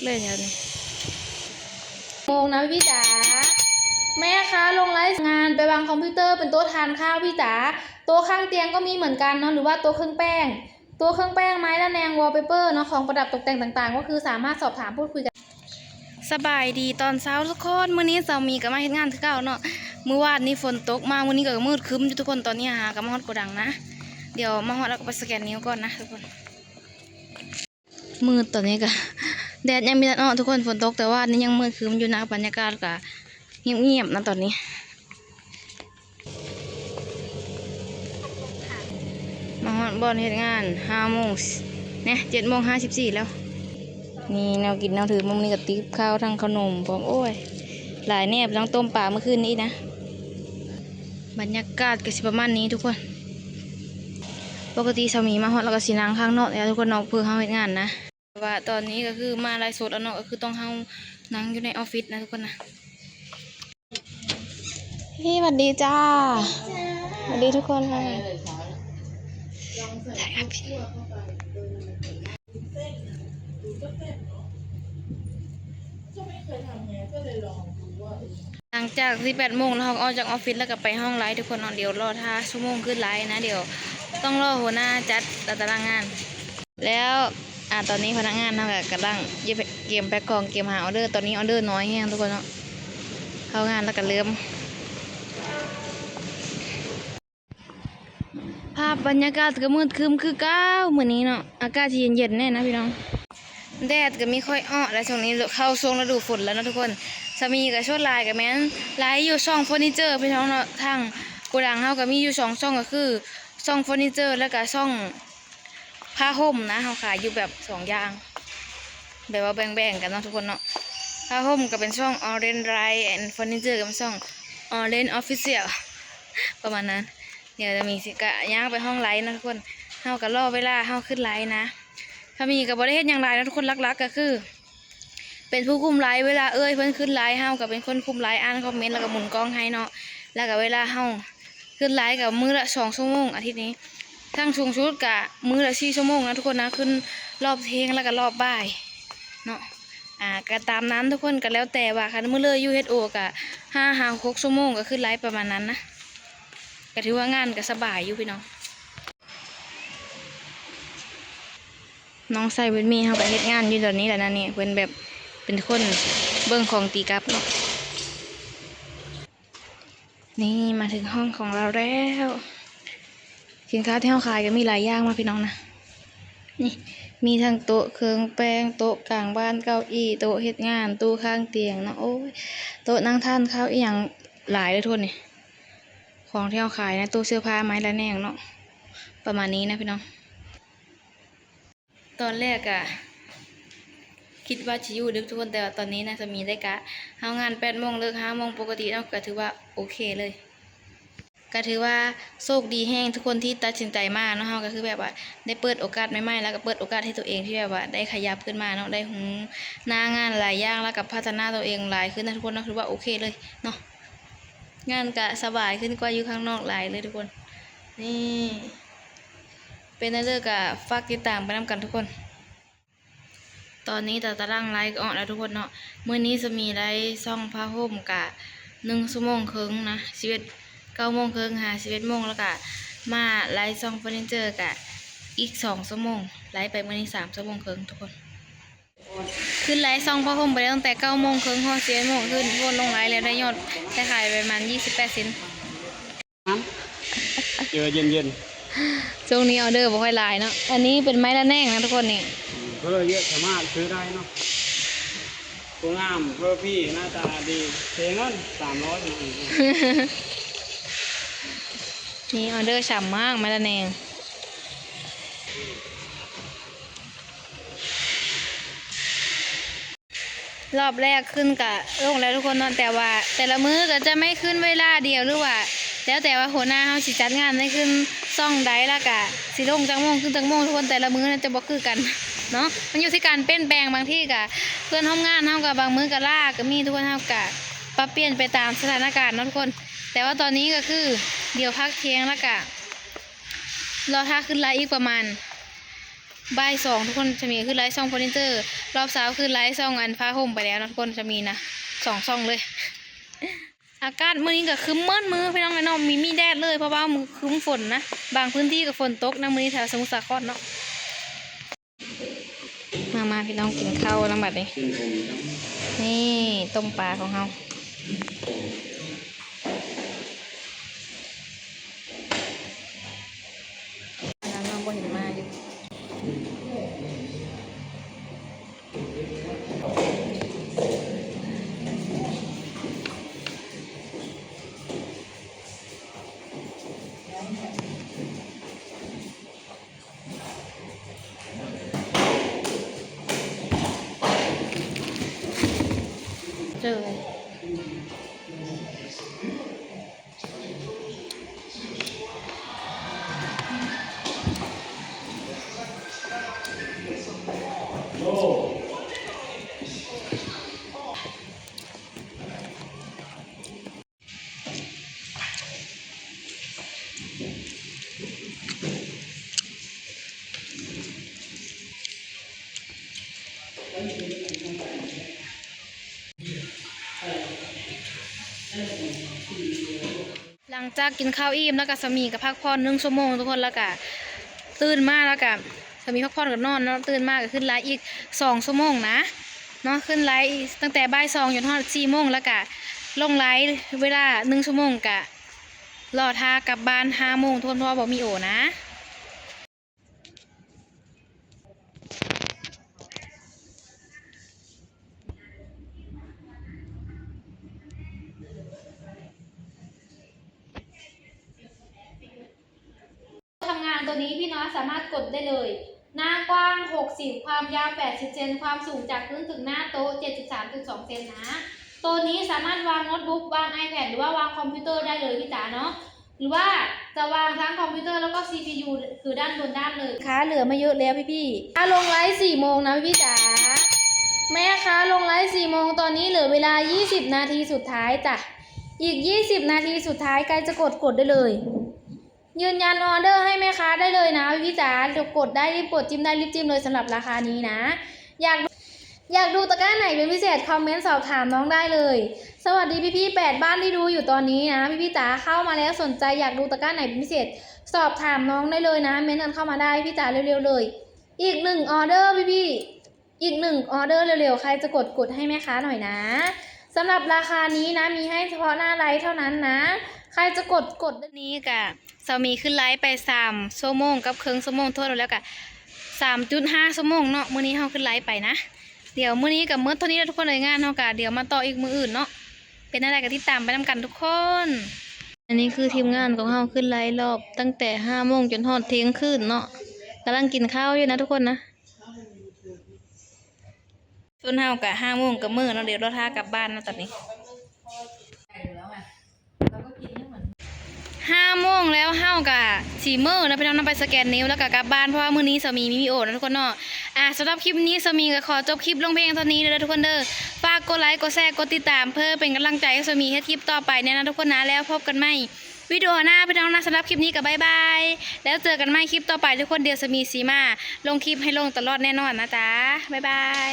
ເລີຍແຖວນີ້ ໂມງນະພີ່ຈ໋າ. ແມ່ຄ້າລົງໄລງານໄປວາງຄອມພິວເຕີເປັນໂຕະທານຂ້າວພີ່ຈ໋າ. ໂຕະຂ້າງຕຽງກໍມີເໝືອນກັນເນາະ ຫຼືວ່າໂຕະເຄື່ອງແປ້ງ ໂຕະເຄື່ອງແປ້ງ ໄມ້ລະແນງ ວອລເປເປີເນາະ ຂອງປະດັບຕົກແຕ່ງຕ່າງໆ ກໍຄືສາມາດສອບຖາມພູດຄຸຍກັນ. ສະບາຍດີຕອນເຊົ້າທຸກຄົນ, ມື້ນີ້ສາວມີກໍມາເຮັດງານຄືເກົ່າເນາະ. ມື້ວານນີ້ຝົນຕົກມາ, ມື້ນີ້ກໍມືດຄຶ້ມຢູ່ທຸກຄົນ. ຕອນນີ້ຫາກໍມາຮອດໂກດັງນະ, ດຽວມາຮອດແລ້ວກໍໄປສະແກນນິ້ວກ່ອນນະທຸກຄົນ. ມືດ ຕອນນີ້ກໍແດດຍັງບໍ່ທັນອອກທຸກຄົນ, ຝົນຕົກແຕ່ວ່ານີ້ຍັງມືດຄຶ້ມຢູ່ນະ. ບັນຍາກາດກໍງຽບໆນະຕອນນີ້. ມາຮອດບ່ອນເຮັດງານຫ້າໂມງ ແນະ ເຈັດໂມງຫ້າສິບສີ່ແລ້ວ. ນີ້ແນວກິນແນວດື່ມ ມື້ນີ້ກໍຕິບເຂົ້າ ທັງເຂົ້າໜົມພ້ອມ. ໂອ້ຍ ຫຼາຍແນວ, ທັງຕົ້ມປາມື້ຄືນນີ້ນະ. ບັນຍາກາດກໍຊິປະມານນີ້ທຸກຄົນ. ປົກກະຕິສາມີມາຮອດແລ້ວກໍຊິນັ່ງຂ້າງນອກແຫຼະທຸກຄົນເນາະ ເພື່ອເຮົາເຮັດງານນະ. ແຕ່ວ່າຕອນນີ້ກໍຄືມາໄລຟ໌ສົດແລ້ວເນາະ, ກໍຄືຕ້ອງເຮົານັ່ງຢູ່ໃນອອບຟິດນະທຸກຄົນນະ. ເຮີ້ຍ ຫວັດດີຈ້າ. ຫວັດດີທຸກຄົນ. ຫຼັງຈາກທີ່ແປດໂມງແລ້ວ ເຮົາກໍອອກຈາກອອບຟິດ ແລ້ວກໍໄປຫ້ອງໄລທຸກຄົນເນາະ. ດຽວລໍຖ້າຊົ່ວໂມງຂຶ້ນໄລນະ, ດຽວຕ້ອງລໍຫົວໜ້າຈັດຕາຕະລາງງານ. ແລ້ວ ອາ ຕອນນີ້ພະນັກງານເຮົາກໍກຳລັງກຽມແພັກຂອງ ກຽມຫາອໍເດີ. ຕອນນີ້ອໍເດີນ້ອຍແຮງທຸກຄົນເນາະ, ເຂົ້າງານແລ້ວກໍເລີ່ມ. ພາບບັນຍາກາດກໍມືດຄຶ້ມຄືເກົ່າມື້ນີ້ເນາະ, ອາກາດຊິເຢັນໆແດ່ນະພີ່ນ້ອງ. ແດດກໍມີຄ່ອຍອອກແລ້ວ, ຊ່ວງນີ້ເຂົ້າຊ່ວງລະດູຝົນແລ້ວເນາະທຸກຄົນ. ສາມີກໍສ່ວນຫຼາຍກໍແມ່ນໄລຢູ່ຊ່ອງເຟີນີເຈີພີ່ນ້ອງເນາະ. ທາງໂກດັງເຮົາກໍມີຢູ່ສອງຊ່ອງ, ກໍຄືຊ່ອງເຟີນີເຈີ ແລ້ວກໍຊ່ອງ ຜ້າຫົ່ມນະ, ເຮົາຂາຍຢູ່ແບບສອງຢ່າງ ແບບວ່າແບ່ງໆກັນເນາະທຸກຄົນເນາະ. ຜ້າຫົ່ມກໍເປັນຊ່ອງ Orange Light and Furniture ກັບຊ່ອງ Orange Official ປະມານນັ້ນ. ດຽວສາມີຊິກະຍ່າງໄປຫ້ອງໄລເນາະທຸກຄົນ, ເຮົາກໍລໍເວລາເຮົາຂຶ້ນໄລນະ. ສາມີກໍບໍ່ໄດ້ເຮັດຫຍັງຫຼາຍເນາະທຸກຄົນ, ຫຼັກໆກໍຄື ເປັນຜູ້ຄຸມໄລ, ເວລາເອື້ອຍເພິ່ນຂຶ້ນໄລ ເຮົາກໍເປັນຄົນຄຸມໄລ, ອ່ານຄອມເມັນ ແລ້ວກໍໝູນກ້ອງໃຫ້ເນາະ. ແລ້ວກໍເວລາເຮົາຂຶ້ນໄລກໍມື້ລະສອງຊົ່ວໂມງ, ອາທິດນີ້ທັງສູງສຸດກໍມື້ລະສີ່ຊົ່ວໂມງນະທຸກຄົນນະ, ຂຶ້ນຮອບທ່ຽງ ແລ້ວກໍຮອບບ່າຍເນາະ. ອາ ກໍຕາມນັ້ນທຸກຄົນ, ກໍແລ້ວແຕ່ວ່າ ຄັນມື້ເລີຍຢູ່ເຮັດໂອກໍຫ້າຫາຫົກຊົ່ວໂມງ ກໍຂຶ້ນໄລປະມານນັ້ນນະ. ກໍຖືວ່າງານກໍສະບາຍຢູ່ພີ່ນ້ອງ. ນ້ອງຊາຍເພິ່ນມີ ເຮົາກໍເຮັດງານຢູ່ຕອນນີ້ແຫຼະນະ. ນີ້ເພິ່ນແບບເປັນຄົນເບິ່ງຂອງຕີກັບເນາະ. ນີ້ມາເຖິງຫ້ອງຂອງລາວແລ້ວ. ສິນຄ້າທີ່ເຮົາຂາຍກໍມີຫຼາຍຢ່າງມາພີ່ນ້ອງນະ. ນີ້ມີທັງໂຕະເຄື່ອງແປ້ງ, ໂຕະກາງບ້ານ, ເກົ້າອີ້, ໂຕະເຮັດງານ, ຕູ້ຂ້າງຕຽງເນາະ. ໂອ້ຍ ໂຕະນັ່ງທານຂ້າວອີ່ຫຍັງຫຼາຍເລີຍທຸກຄົນນີ້. ຂອງທີ່ເຮົາຂາຍນະ, ຕູ້ເສື້ອຜ້າ, ໄມ້ລະແນງເນາະ, ປະມານນີ້ນະພີ່ນ້ອງ. ຕອນແລກກະຄິດວ່າຊິຢູ່ດຶກທຸກຄົນ, ແຕ່ວ່າຕອນນີ້ນະ ສາມີໄດ້ກະ ເຮົາງານແປດໂມງ ເລີກຫ້າໂມງປົກກະຕິເນາະ, ກະຖືວ່າໂອເຄເລີຍ. ກະຖືວ່າໂຊກດີແຮງທຸກຄົນທີ່ຕັດສິນໃຈມາເນາະ, ເຮົາກະຄືແບບວ່າໄດ້ເປີດໂອກາດໃໝ່ໆ ແລ້ວກະເປີດໂອກາດໃຫ້ຕົວເອງທີ່ແບບວ່າໄດ້ຂະຫຍັບຂຶ້ນມາເນາະ, ໄດ້ຮູ້ໜ້າງານຫຼາຍຢ່າງ ແລ້ວກະພັດທະນາຕົວເອງຫຼາຍຂຶ້ນນະທຸກຄົນເນາະ, ຖືວ່າໂອເຄເລີຍເນາະ. ງານກະສະບາຍຂຶ້ນກວ່າຢູ່ຂ້າງນອກຫຼາຍເລີຍທຸກຄົນ. ນີ້ເປັນແນວໃດກະຝາກຕິດຕາມໄປນຳກັນທຸກຄົນ. ຕອນນີ້ຕາຕະລາງໄລກໍອອກແລ້ວທຸກຄົນເນາະ. ມື້ນີ້ສາມີໄລຊ່ອງຜ້າຫົ່ມກະໜຶ່ງຊົ່ວໂມງເຄິ່ງນະ, ສິບເອັດ ເກົ້າໂມງເຄິ່ງຫາສິບເອັດໂມງ, ແລ້ວກະມາໄລຊ່ອງເຟີນີເຈີກະອີກສອງຊົ່ວໂມງ, ໄລໄປມື້ນີ້ສາມຊົ່ວໂມງເຄິ່ງທຸກຄົນ. ຂຶ້ນໄລຊ່ອງຜ້າຫົ່ມໄປຕັ້ງແຕ່ເກົ້າໂມງເຄິ່ງຮອດສິບເອັດໂມງ, ຂຶ້ນໂພດລົງໄລແລ້ວໄດ້ຍອດໄດ້ຂາຍປະມານຊາວແປດເຊັນ. ເຈີເຢັນໆ. ຊ່ວງນີ້ອອເດີບໍ່ຄ່ອຍຫຼາຍເນາະ. ອັນນີ້ເປັນໄມ້ລະແນງນະທຸກຄົນນີ້. ເພິ່ນເຍາະສາມາດຊື້ໄດ້ເນາະ. ຜູ້ງາມ ເພິ່ນພີ່ ໜ້າຕາດີ ເສຍເງິນສາມຮ້ອຍ. ນີ້ອອເດີຊ້ຳມາກ ໄມ້ລະແນງ. ຮອບແລກຂຶ້ນກະລົງແລ້ວທຸກຄົນເນາະ, ແຕ່ວ່າແຕ່ລະມື້ກໍຈະໄມ່ຂຶ້ນເວລາດຽວ ຫຼືວ່າແລ້ວແຕ່ວ່າຫົວໜ້າເຮົາຊິຈັດງານໃຫ້ຂຶ້ນຊ່ອງໃດ ແລ້ວກະຊິລົງຈັກໂມງຂຶ້ນຈັກໂມງທຸກຄົນ, ແຕ່ລະມື້ນະຈະບໍ່ຄືກັນເນາະ, ມັນຢູ່ທີ່ການປ່ຽນແປງ. ບາງທີກະເພື່ອນຮ່ວມງານເຮົາກະບາງມື້ກະລ້າກະມີທຸກຄົນ, ເຮົາກະປັບປ່ຽນໄປຕາມສະຖານະການເນາະທຸກຄົນ. ແຕ່ວ່າຕອນນີ້ກໍຄືດຽວພັກທ່ຽງ ແລ້ວກະລໍຖ້າຂຶ້ນໄລອີກປະມານ ບ່າຍສອງ ທຸກຄົນ ສາມີຂຶ້ນໄລຟ໌ຊ່ອງເຟີນິເຈີ ລອບຊາວຂຶ້ນໄລຟ໌ຊ່ອງອັນຜ້າຫົ່ມໄປແລ້ວເນາະ ທຸກຄົນ ສາມີນະ ສອງຊ່ອງເລີຍ. ອາກາດມື້ນີ້ກໍຄຶ້ມໝົດມື້ ພີ່ນ້ອງເອີຍເນາະ ມີ ມີແດດເລີຍ ເພາະວ່າມື້ຄຶ້ມຝົນນະ ບາງພື້ນທີ່ກໍຝົນຕົກນະ ມື້ນີ້ແຖວສະໝຸດສາຄອນເນາະ. ມາ ມາ ພີ່ນ້ອງ ກິນເຂົ້ານຳບັດນີ້ ນີ້ ຕົ້ມປາຂອງເຮົາ ນ້ອງບໍ່ເຫັນມາຢູ່. ເຈີ. ຫຼັງຈາກກິນເຂົ້າອີ່ມແລ້ວກະ ສາມີກະພັກຜ່ອນໜຶ່ງຊົ່ວໂມງທຸກຄົນ ແລ້ວກະຕື່ນມາແລ້ວກະ ສາມີພັກຜ່ອນກະນອນເນາະ ຕື່ນມາກະຂຶ້ນໄລຟ໌ອີກສອງຊົ່ວໂມງນະເນາະ ຂຶ້ນໄລຟ໌ຕັ້ງແຕ່ບ່າຍສອງຈົນຮອດສີ່ໂມງ ແລ້ວກະລົງໄລຟ໌ເວລາໜຶ່ງຊົ່ວໂມງ ກະລໍຖ້າກັບບ້ານຫ້າໂມງທຸກຄົນ ເພາະວ່າບໍ່ມີໂອນະ. ทำงานตัวนี้พี่น้อยสามารถกดได้เลย หน้ากว้างหกสิบ ความยาวแปดสิบเซน ความสูงจากพื้นถึงหน้าโต๊ะเจ็ดสิบสามจุดสองเซนนะ ตัวนี้สามารถวางโน้ตบุ๊ก วางไอแพด หรือว่าวางคอมพิวเตอร์ได้เลยพี่จ๋าเนาะ หรือว่าจะวางทั้งคอมพิวเตอร์แล้วก็ ซีพียู คือด้านบนด้านเลย ค้าเหลือไม่เยอะแล้วพี่ๆ ค้าลงไลฟ์สี่โมงนะพี่ๆจ๋า แม่ค้าลงไลฟ์สี่โมง ตอนนี้เหลือเวลายี่สิบนาทีสุดท้ายจ้ะ อีกยี่สิบนาทีสุดท้าย ใครจะกดกดได้เลย ยืนยันออเดอร์ให้แม่ค้าได้เลยนะพี่ๆจ๋า กดได้รีบกด จิ้มได้รีบจิ้มเลยสำหรับราคานี้นะ อยาก อยากดูตะกร้าไหนเป็นพิเศษ คอมเมนต์สอบถามน้องได้เลย สวัสดีพี่ๆแปดบ้านที่ดูอยู่ตอนนี้นะ พี่ๆจ๋า เข้ามาแล้วสนใจอยากดูตะกร้าไหนเป็นพิเศษ สอบถามน้องได้เลยนะ เม้นต์กันเข้ามาได้พี่จ๋า เร็วๆเลย อีกหนึ่งออเดอร์พี่ๆ อีกหนึ่งออเดอร์เร็วๆ ใครจะกดกดให้แม่ค้าหน่อยนะ สำหรับราคานี้นะ มีให้เฉพาะหน้าไลฟ์เท่านั้นนะ ใครจะกดกด นี้กะ สามีขึ้นไลฟ์ไปสามชั่วโมงกับเคิ่งชั่วโมง ทวนแล้วกะสามจุดห้าชั่วโมงเนาะ มื้อนี้เฮาขึ้นไลฟ์ไปนะ เดี๋ยวมื้อนี้กะหมดเท่านี้แล้วทุกคนเอ้ย งานเฮากะ เดี๋ยวมาต่ออีกมื้ออื่นเนาะ เป็นแนวใดกะติดตามไปนำกันทุกคน อันนี้คือทีมงานของเฮาขึ้นไลฟ์รอบตั้งแต่ห้าโมงจนฮอดเที่ยงคืนเนาะ กำลังกินข้าวอยู่นะทุกคนนะ ส่วนเฮากะห้าโมงกะเมิดเนาะ เดี๋ยวรอท่ากลับบ้านเนาะตอนนี้ ห้าโมงแล้ว เฮากะสิเมิดเนาะพี่น้องเนาะ ไปสแกนนิ้วแล้วกะกลับบ้าน เพราะว่ามื้อนี้สามีมีวีโอเนาะทุกคนเนาะ อ่า สำหรับคลิปนี้สามีกะขอจบคลิปลงเพียงเท่านี้เด้อทุกคนเด้อ ฝากกดไลค์ กดแชร์ กดติดตาม เพื่อเป็นกำลังใจให้สามีเฮ็ดคลิปต่อไปแน่นะทุกคนนะ แล้วพบกันใหม่ วิดีโอหน้าพี่น้องนะ สำหรับคลิปนี้กะบ๊ายบาย แล้วเจอกันใหม่คลิปต่อไปทุกคน เดี๋ยวสามีสิมาลงคลิปให้ลงตลอดแน่นอนนะจ๊ะ บ๊ายบาย